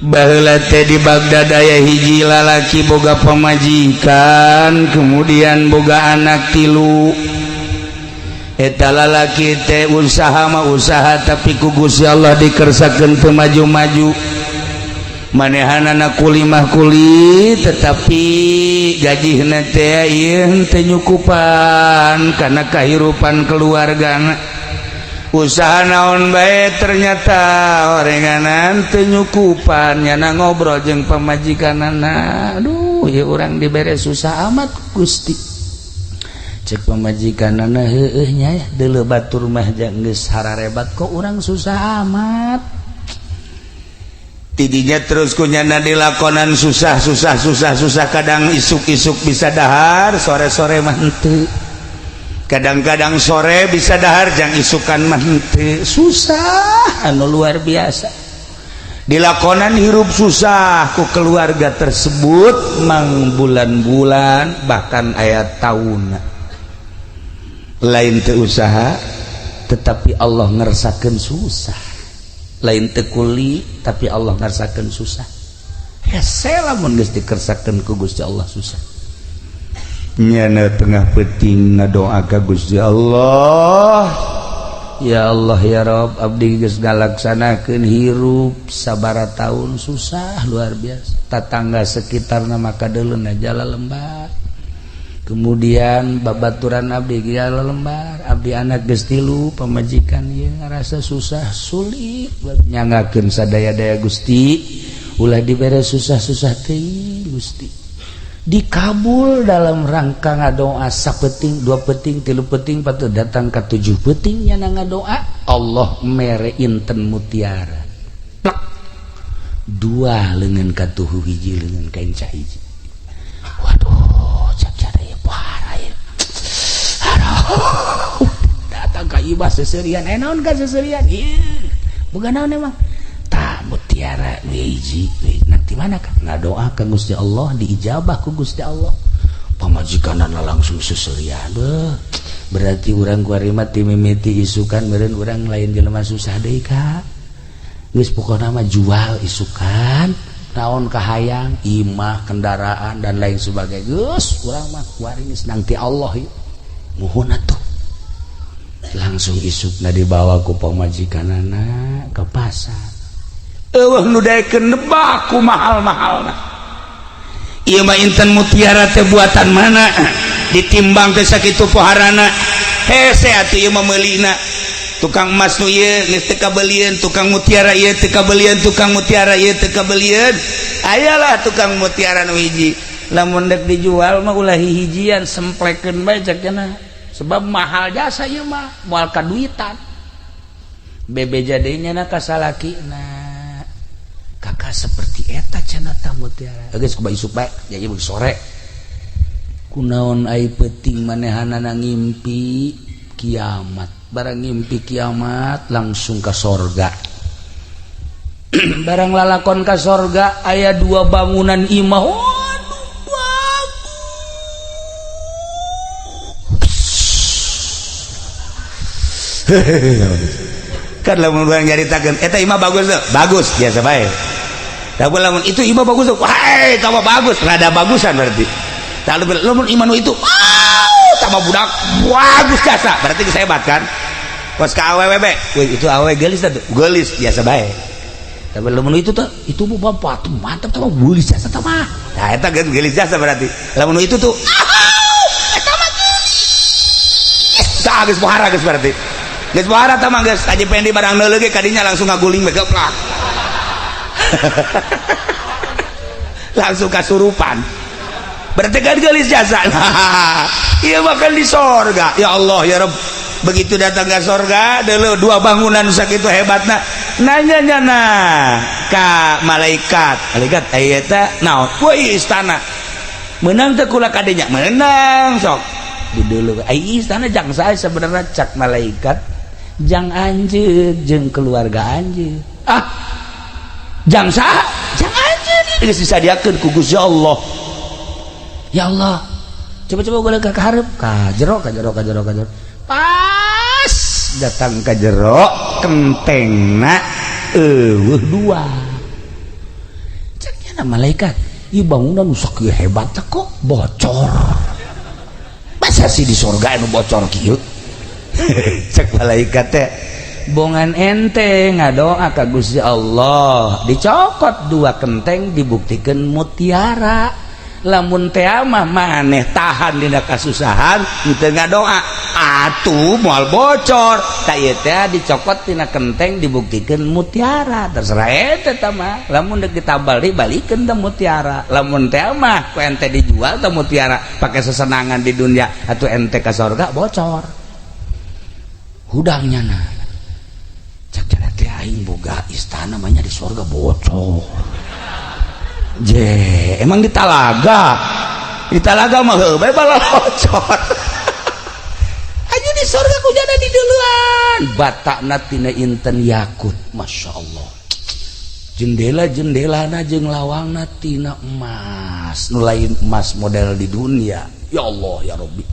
Baheula teh di Baghdad aya hiji lalaki boga pamajikan, kemudian boga anak tilu. Eta lalaki teh usaha mah usaha, tapi ku Gusti Allah dikersakeun teu maju-maju. Manehanana kuli mah kuli, tetapi gajihna teh ieu teu nyukupan kana kahirupan keluargana. Usaha naon bae ternyata orenganan teu nyukupan. Nyana ngobrol jeung pamajikanana, "Aduh, ya urang dibere susah amat, Gusti." Cek pamajikanana, "Heueuh nya ya, deuleu batur mah geus hararebat, kok urang susah amat." Tidinya terus ku nyana dilakonan susah, susah, susah, susah. Kadang isuk-isuk bisa dahar, sore-sore mah henteu. Kadang-kadang sore bisa dahar, jang isukan mah henteu. Susah anu luar biasa dilakonan, hirup susah ku keluarga tersebut mang bulan-bulan, bahkan aya tahun. Lain teu usaha, tetapi Allah ngersakeun susah. Lain teu kuli, tapi Allah ngersakeun susah. Hese lamun geus dikersakeun ku Gusti Allah susah. Nyana tengah peuting ngadoa ka Gusti Allah, "Ya Allah, ya Rob, abdi geus ngalaksanakeun hirup sabara tahun susah luar biasa. Tatangga sekitar nama kadeuleuna jala lembar, kemudian babaturan abdi jala lembar. Abdi anak geus tilu, pamajikan ieu ngarasa susah sulit. Nyanggakeun sadaya-daya, Gusti, ulah dibere susah-susah teuing, Gusti." Dikabul. Dalam rangka ngadoa sapeuting, dua peuting, tilu peuting, patut datang ke tujuh peuting nyana ngadoa, Allah mere inten mutiara plak dua, lengan katuhu hiji, lengan kain hiji. Waduh, cak cara ya parah ya. Aduh, datang ka ibah seserian. Eh, naon ka seserian? Ieu bukan naon emang tah mutiara hiji. Nanti mana kan ngadoa ka Gusti Allah, diijabah ku Gusti Allah. Pamajikanana langsung seserian. Beuh, berarti urang kuari mah ti mimiti isukan meureun urang lain jelema susah deui ka. Geus, pokona mah jual isukan naon kahayang, imah, kendaraan, dan lain sebagainya. Geus, urang mah kuari geus nang ti Allah ieu. Muhun atuh. Langsung isukna dibawa ku pamajikanana ke pasar. Eueuh nu daekeun nebak ku mahal-mahalna. Ieu mah inten mutiara teh buatan mana? Ditimbang teh sakitu poharana. Hese atuh ieu mah meulina. Tukang emas nu ieu geus teu kabelieun, tukang mutiara ieu teu kabelieun, tukang mutiara ieu teu kabelieun. Ayalah tukang mutiara nu hiji. Lamun dek dijual mah ulah hihijian, semplekeun bae cek cenah. Sebab mahal jasa ieu mah, moal kaduitan. Bebeja deui nya ka salakina. "Kakak, seperti eta cenah tah mutiara." Geus, kumaha isuk bae, ya ieu sore. Kunaon ai peuting manehanana ngimpi kiamat. Barang ngimpi kiamat langsung ke sorga. Barang lalakon ka sorga, aya dua bangunan imah. Waduh, bagus kan. Lamun urang nyaritakeun eta imah bagus tuh, bagus biasa bae. Tapi lamun itu imah bagus tuh, wah, tambah bagus, rada bagusan berarti. Tapi lamun imah nu itu, wow, tambah budak bagus jasa, berarti geus hebat kan. Kos ka awewe, wih, itu awewe geulis tuh, geulis biasa bae. Tapi lamun itu tuh, itu bu bapak tuh mantap, tambah geulis jasa tambah. Nah, eta geus geulis jasa berarti. Lamun itu tuh, eta mah geulis. Tah, geus pohara geus berarti. Geus pohara tah mah geus Haji Pendi barang neuleuh ge kadinya langsung ngaguling we, geplak. Langsung kasurupan. Berarti kan geulis jasa. Iya, makan di sorga. Ya Allah, ya Rabb. Begitu datang ke sorga, dulu dua bangunan sakitu hebatna. Nanya nyana ka malaikat. Malaikat, aya eta naon? Wah, istana. Menang teu kula kadenya? Menang sok. Di dulu ai istana jang saya sebenarnya? Cak malaikat, jang anjeun jeung keluarga anjeun. Ah, jang saha? Jang anjeun. Geus disadiakeun ku Gusti Allah. Ya Allah, coba-coba gue ke hareup, ka jero, ka jero, ka jero, ka jero. Pas datang ke jero, kentengna eueuh dua. Cenah malaikat, ieu bangunan nu sakieu hebat kok bocor. Masa sih di sorga anu bocor kieu? Cek malaikat teh, bongan ente ngadoa ka Gusti Allah, dicokot dua kenteng dibuktikan mutiara. Lamun teh mah maneh tahan dina kasusahan teu ngadoa atuh moal bocor. Ta ieu teh dicokot tina kenteng dibuktikan mutiara, terserah ente tah mah. Lamun deuk ditabal dibalikeun teh mutiara. Lamun teh mah ku ente dijual teh mutiara pakai sesenangan di dunia, atuh ente ka sorga bocor hudangnya. Nah, cek cenah teh aing boga istana mah di sorga bocor. Je, emang di talaga? Di talaga mah heuh bae bocor. Aja di sorga ku jana di duluan. Batakna tina inten yakut, Masya Allah. Jendela-jendelana jeung lawangna tina emas, nu lain emas model di dunia. Ya Allah ya Rabbi.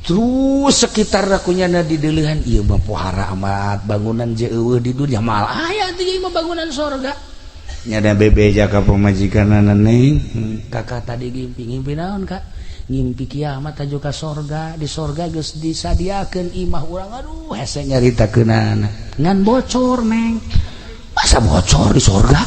Terus sekitar kunyana di deulehan ieu mah pohara amat bangunan je eueuh di dunia, mal aya teh mah bangunan sorga. Nyada bebeja ka pamajikanana, "Neng, kakak tadi ngimpi." "Ngimpi naon, Kak?" "Ngimpi kiamat aju ka sorga, di sorga geus disadiakeun imah urang." Aduh, hese nyaritakeunana, ngan bocor, Neng. Masa bocor di sorga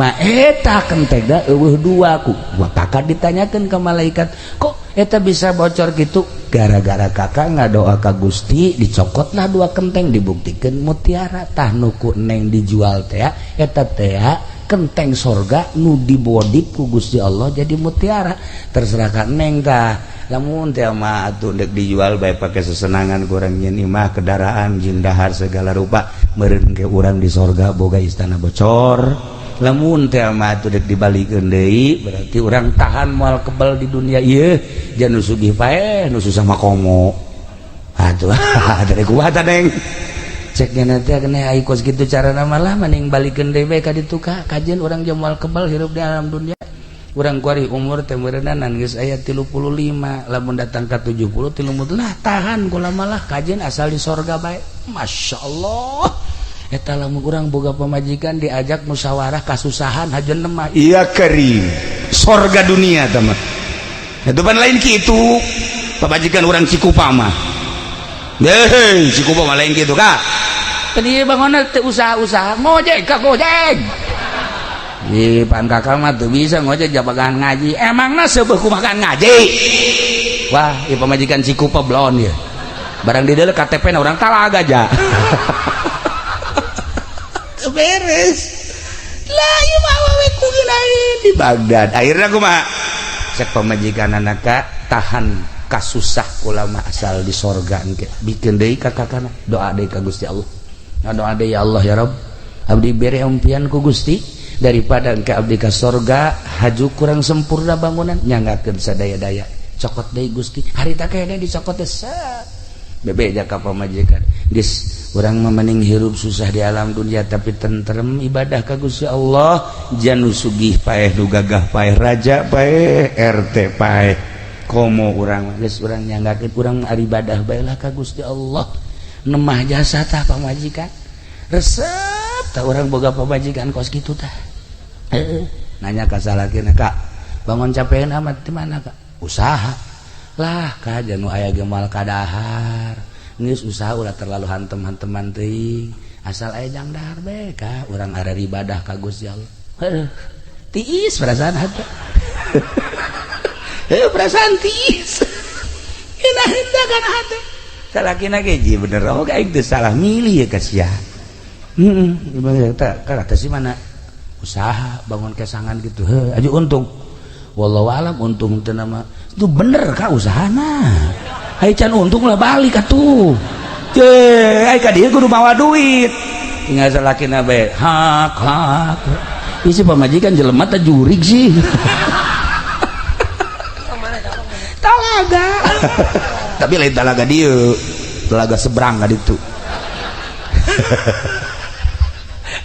ma? Eta kentengna eueuh dua. Ku kakak ditanyakeun ke malaikat, kok eta bisa bocor gitu? "Gara-gara kakak ngadoa ka Gusti, dicokotlah dua kenteng, dibuktikan mutiara. Tah, nu ku Neng dijual teh eta teh kenteng sorga nu dibodip ku Gusti Allah jadi mutiara. Terserah ka Neng tah, lamun teh mah atuh deuk dijual bae pake sesenangan, kurang nyeun imah, kendaraan jeung dahar segala rupa, meureun ke urang di sorga boga istana bocor. Lamun teh mah atuh deuk dibalikeun deui, berarti urang tahan moal kebal di dunia ieu, jangan nu sugih paeh, nu susah mah komo atuh." Dari kumaha tah, Neng? Ceknya nanti kena ai kos kitu carana malah mending balikeun deui bae ka ditu ka kajian urang jeung moal kebal hirup di alam dunia. Urang kuari umur teh meureunana geus aya 35, lamun datang ka 70 tilu lah, tahan kula malah kajian asal di sorga bae. Masya Allah, eta lamun urang boga pamajikan diajak musyawarah kasusahan hajeun mah. Iya karim sorga dunia tah mah itu pan lain kitu pamajikan urang Cikupa mah. Hei, Cikupa mah lain kitu, Kak. Tadi bangun teu usaha-usaha, ngojek ka gojek. Di pan kakak mah teu bisa ngojek jabagan ngaji. Emangna seubeuh kumakan ngaji? Wah, ieu pamajikan Cikupa blon ya. Barang di dieu KTP na urang Talaga aja. Teu beres. Lah, ieu mah awewe ku lain di Baghdad. Akhirnya kumaha? Cek pamajikan anak tahan kasusah kula mah asal di sorga engke. Bikin deui ka kakana, doa deui ka Gusti Allah. Doa deui, "Ya Allah ya Rabb, abdi bere impian ku Gusti, daripada engke abdi ka sorga haju kurang sempurna bangunan, nyanggakeun sadaya-daya, cokot deui Gusti." Harita kene dicokot teh bebeja ka pamajikan, "Geus, urang mah mending hirup susah di alam dunia tapi tentrem ibadah ka Gusti Allah. Janu sugih paeh, nu gagah paeh, raja paeh, RT paeh, komo urang geus urang nyanggakeun urang ibadah bae lah ka Gusti Allah." Nemah jasa tah pamajikan, resep tah urang boga pamajikan kos kitu tah. Heeh, nanya ka salakina, "Kak, bangun capean amat di mana, Kak?" "Usaha lah, Kak, janu aya ge moal kadahar. Geus usaha ulah terlalu hantem-hanteman teuing, asal aya jang dahar bae, Kak, urang ada ibadah ka Gusti Allah." Heuh, tiis perasaan hate. Heuh, perasaan tiis. Enak hendak kana hate. Salakina ge ji bener oh aing teu salah milih ya ka sia. Heeh, teh kata sih mana usaha bangun kesangan gitu, heuh aju untung. Wallahu alam untung teu nama itu bener ka usahana. Ai can untung lah balik atuh. Je, ai ka dieu kudu mawa duit. Tinggal salakina bae hak hak. Isi pamajikan jelema teh jurig sih. Talaga. Tapi lain talaga dieu, talaga seberang ka ditu.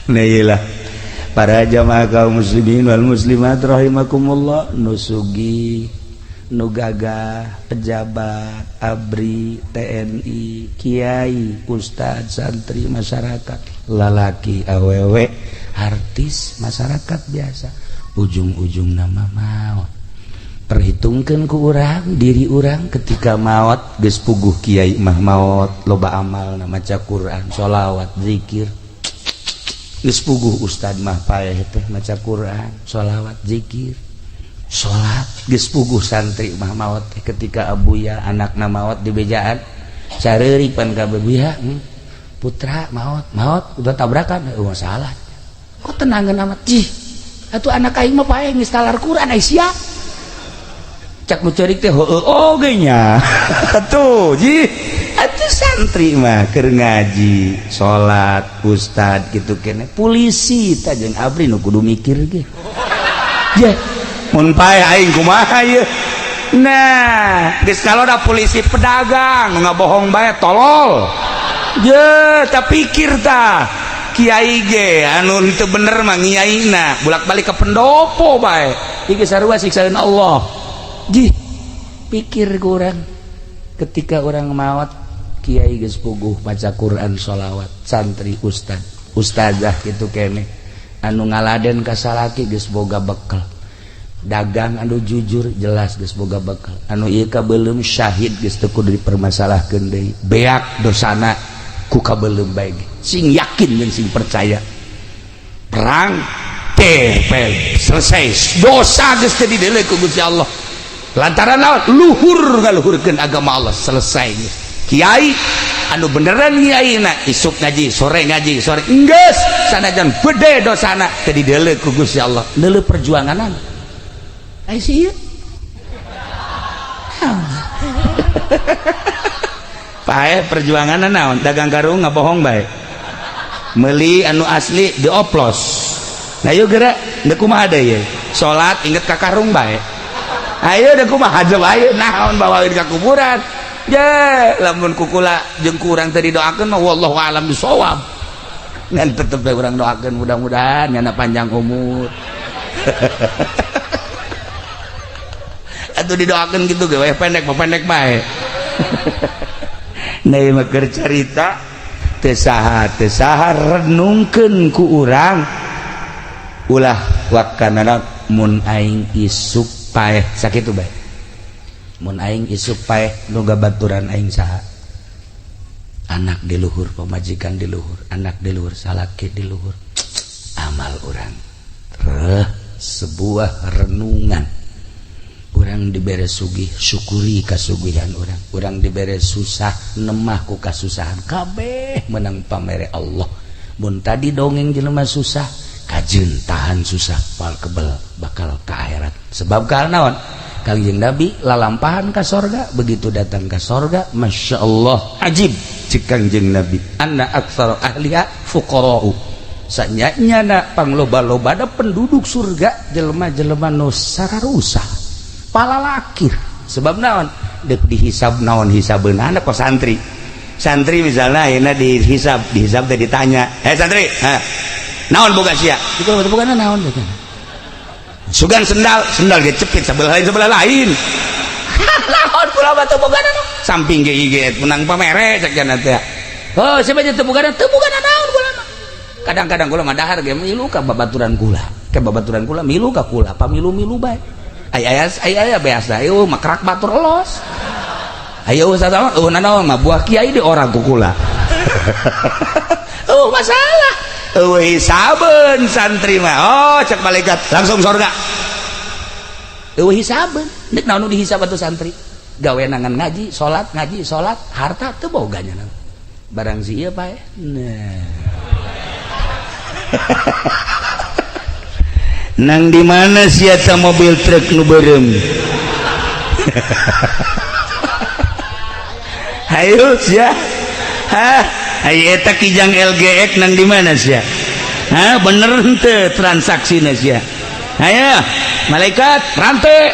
Nah, iyalah para jamaah kaum muslimin wal muslimat rahimakumullah, nu sugih, nu gagah, pejabat, ABRI, TNI, kiai, ustad, santri, masyarakat, lalaki, awewe, artis, masyarakat biasa. Ujung-ujung nama maut. Perhitungkan ku urang diri urang ketika maut. Geus puguh kiai mah maut loba amal, maca Quran, sholawat, zikir. Geus puguh ustad mah paeh teh maca Quran, sholawat, zikir, salat. Geus puguh santri mah maot teh ketika abuya anakna maot di bejaan sareurik pan ka Buya, putra maot, maot udah tabrakan. Oh, masalah kok tenangan amat. Cih atuh, anak aing mah paeh geus talar Quran ai sia. Cak nu ceurik teh heueuh oge nya atuh. Ji atuh, santri mah keur ngaji, salat, ustad gitu kene, polisi tah jeung abri nu kudu mikir ge. Je mun paeh aing kumaha ieu? Nah, geus kalau da polisi, pedagang nu ngabohong bae, tolol. Je tak pikir tah kiai ge anu teu bener mah ngiaina bolak-balik ke pendopo bae. Iki sarua siksaeun Allah. Jih, pikir kurang ketika orang maut. Kiai geus puguh maca Quran, sholawat, santri, ustad, ustazah gitu kene, anu ngaladen ka salaki geus boga bekal, dagang anu jujur jelas geus boga bekal, anu ieu ka belum syahid geus teu kudu dipermasalahkeun deui, beak dosana ku kabelum bae. Sing yakin dan sing percaya, perang teh selesai dosa geus teu dideuleu ku Gusti Allah lantaran naon? Luhur ngaluhurkeun agama Allah. Selesai geus. Kiai anu beneran kiai na isuk ngaji, sore ngaji, sore geus, sanajan gede dosana teu dideuleu ku Gusti Allah, deuleu perjuanganan. Ai sih ieu paeh perjuangan naon? Dagang karung ngabohong bae, meuli anu asli dioplos. Nah, yuk gerak deuk kumaha deui? Salat inget ka karung bae. Ayo deuk kumaha coba? Ayo naon bawaeun ka kuburan? Je lamun kukula jeung kurang tadi doakeun mah wallahu alam bisawab, ngan tetep bae urang doakeun mudah-mudahan nyana panjang umur. Atuh didoakeun gitu ge we pendek mah pendek bae. Nah, mah keur carita teu saha teu saha, renungkeun ku urang, ulah wakana mun aing isuk paeh sakitu bae. Mun aing isuk paeh, nu gabaturan aing saha? Anak di luhur, pamajikan di luhur, anak di luhur, salaki di luhur, amal urang reh. Sebuah renungan. Urang dibere sugih, syukuri kasugihan urang. Urang dibere susah, nemah ku kasusahan. Kabeh menang pamere Allah. Mun tadi dongeng jelema susah, kajeun tahan susah pal kebel bakal ke akhirat. Sebab karena naon? Kangjeng Nabi lalampahan ka sorga. Begitu datang ke sorga, masya Allah, ajib cek Kangjeng Nabi, anna aktsara ahliha fuqara'u. Sanyanya na pangloba-loba da penduduk surga jelema-jelema nu sararusah, palalakir. Sebab naon? Dek dihisab naon hisabeunana? Kok santri santri misalnya ayeuna dihisab, dihisab teh ditanya, "Eh santri, ha naon boga sia?" Itu boga naon? Sugan sendal, sendal ge cepit sebelah lain, sebelah lain. Naon kula mah teu boga naon? Samping ge ieu menang pamere cek cenah teh. Oh, siapa teu boga, teu boga naon kula mah. Kadang-kadang kula mah dahar ge milu ka babaturan kula, ke babaturan kula milu ka kula, pamilu-milu bae. Ay aya ay aya biasa ayo makrak batur elos. Ayo ustaz, oh naon mah buah kiai di orang ku kula. Oh, masalah. Eueuh hisabeun santri mah. Oh, cek malaikat langsung surga. Eueuh hisabeun. Nek naon nu dihisab atuh santri? Gawe nangan ngaji, salat, ngaji, salat, harta teu boga nya. Barang si ieu pae. Nah. Nang di mana sia ta mobil truk nu beureum? Hayu sia. Hah? Ayo eta Kijang LGX nang di mana sia? Hah, bener henteu transaksina sia? Ayo, malaikat rantai.